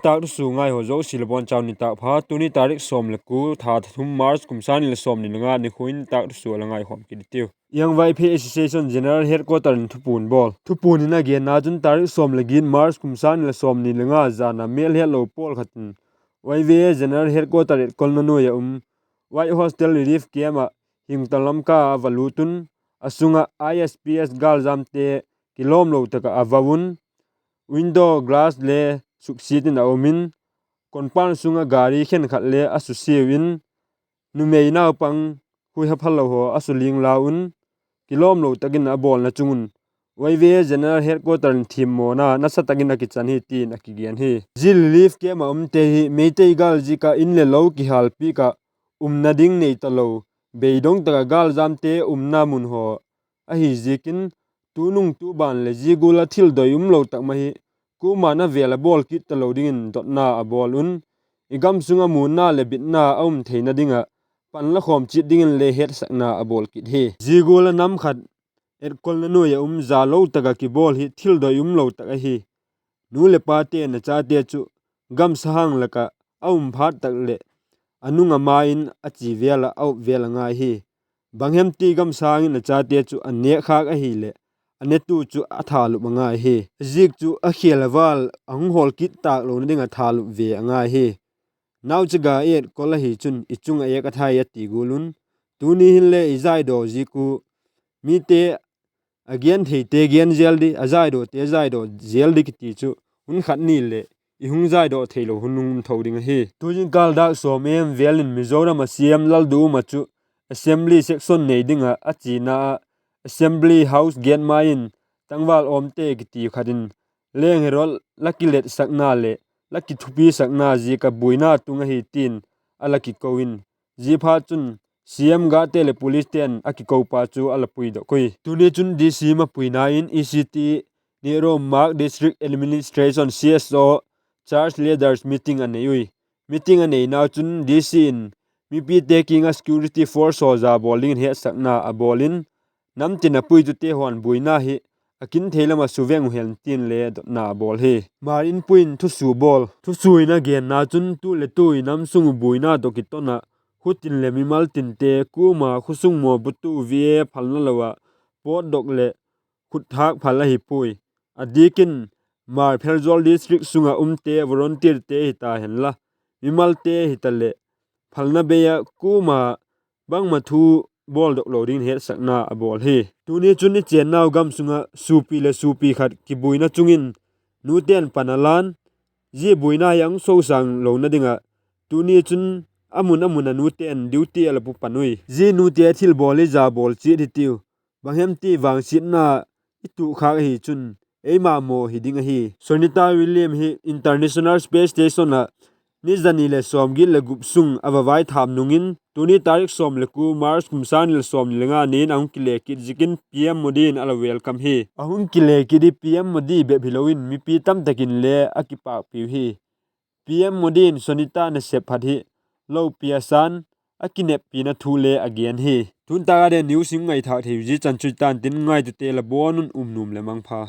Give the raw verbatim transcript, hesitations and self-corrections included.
Tâk thusua ngaihaw zosia la bawn chau nitâk pha. Tuni tarik sawm le kua, tha thum March, kum sâng ni le sawmni le nga nikhua in tâk thusua la ngaikhawm kit i tiu. Young Vaiphei Association General Headquarter in thupuan bawl. Thupuan in a genna chun tarik sawm le giat March, kum sâng ni le sawmni le nga zan a mêlhetlo pawl khat in Y V A General Headquarter etkolna nuai ah um White Hostel Relief Camp ah Hingtang Lamka a va lût un, a sung ah I S P S gâljamte kilawmlo tak ah a vau un, window glass le suksiat in a um in, compound sung ah gari khenkhat le a susiau in, numei naupang khuiha phalo haw a sulinglau un, kilawmlo tak in a bawlna chung un Y V A General Headquarter in thiammawna nasa tak in a kichan hi tin a kigen hi. Zia relief camp ah umte hi Meitei gâl ziak ah in le lo kihâlpiak ah umna ding nei talo, beidong tak ah gâljamte umna mun haw ahi ziakin, tunung tu ban leh zia gual ah thildoi umlo tak mai hi kuama'n a vêl a bawl kit talo dingin dotna a bawl un, i gam sung ah muanna leh bitna a um theina ding ah pan la khawm chiat dingin le hetsakna a bawl kit hi. Zia gual ah nam khat etkolna nuai ah um zalo tak ah kibawl hi thildoi umlo tak ahi. Nu leh pate'n a chate chu gam sahang lak ah a um phat tak leh a nung a ma in a chi vêl ah a up vêl a ngai hi. Bang hem ti gam sahang in a chate chu a nêkkhâk ahileh a netu chu a thalup a ngai hi. Ziak chu a khêl a vâl a hung hawl kit tâk lona ding ah thalup ve a ngai hi. Nauchaga etkol ahi chun i chung ah êk a thai a ti gual un, tuni hinle i zaidaw ziak u mite, a gentheite gen zel di, a zaidawte zaidaw zel di kiti chu hun khat ni leh i hung zaidaw theilo hun hung um tho ding ahi. Tu zingkâl dâk sawm em vêl in Mizoram ah C M Lalduhoma chu assembly session nei ding ah a china ah Assembly House gate mai in tangval awmte kiti khat in leng Herod la kiletsakna leh la kithupisakna ziak ah buaina tung ahi tin a la kiko in, ziaphat chun C M guardte leh policete'n a kikopa chu a la puidok ui. Tuni chun D C mapuina in E C T, Nehrom Mark District Administration, C S O, Church Leaders Meeting a nei ui. Meeting a neinau chun D C in mipite kiang ah security force haw za bawl dingin hetsakna a bawl in, namtin a puitute haw'n buaina hi a kin thei lam ah suveng u hen tin le dotna a bawl hi. Mar Inpui in thusua bawl. Thusua in a genna chun tu leh tu i nam sung u buaina tawh kiton ah khutin leh mimal tinte kuama khusung maw butu via phalna lo ah pawtdok leh khut thâk phal ahi puai. A diak in Mar Pherzawl District sung ah umte volunteerte hita henla, mimalte hitaleh phalna bei ah kuama bangma thu bawldok lo dingin hetsakna a bawl hi. Tuni chun i chênnau gam sung ah suapi leh suapi khat kibuaina chung in nute'n pan a lan, zia buaina hi a hung sosâng lona ding ah tuni chun a mun a mun a nute'n duty a la pu pan ui. Zia nute thilbawl i za bawl chiat hitiu, bang hem ti vangsiatna i tuak khâk ahi chun eima maw hi ding ahi. Sunita William hi International Space Station ah ni za ni leh sawmgiat leh gup sung a va vaitham nung in, tuni tarik sawm le kua March kum sâng ni leh sawmni le nga ni in a hung kile kit ziakin P M Modi in a la welcome hi. A hung kile kit hi P M Modi bep hilo in mipi tamtak in le a kipâkpiu hi. P M Modi in Sunita nasep phat hi lopi a sa'n, a kineppina thu le a gen hi. Tun tâk a ding news i ngaithâk thei uh zia chan chu i tan tin, ngaitute la bawn un um nuam leh mangpha.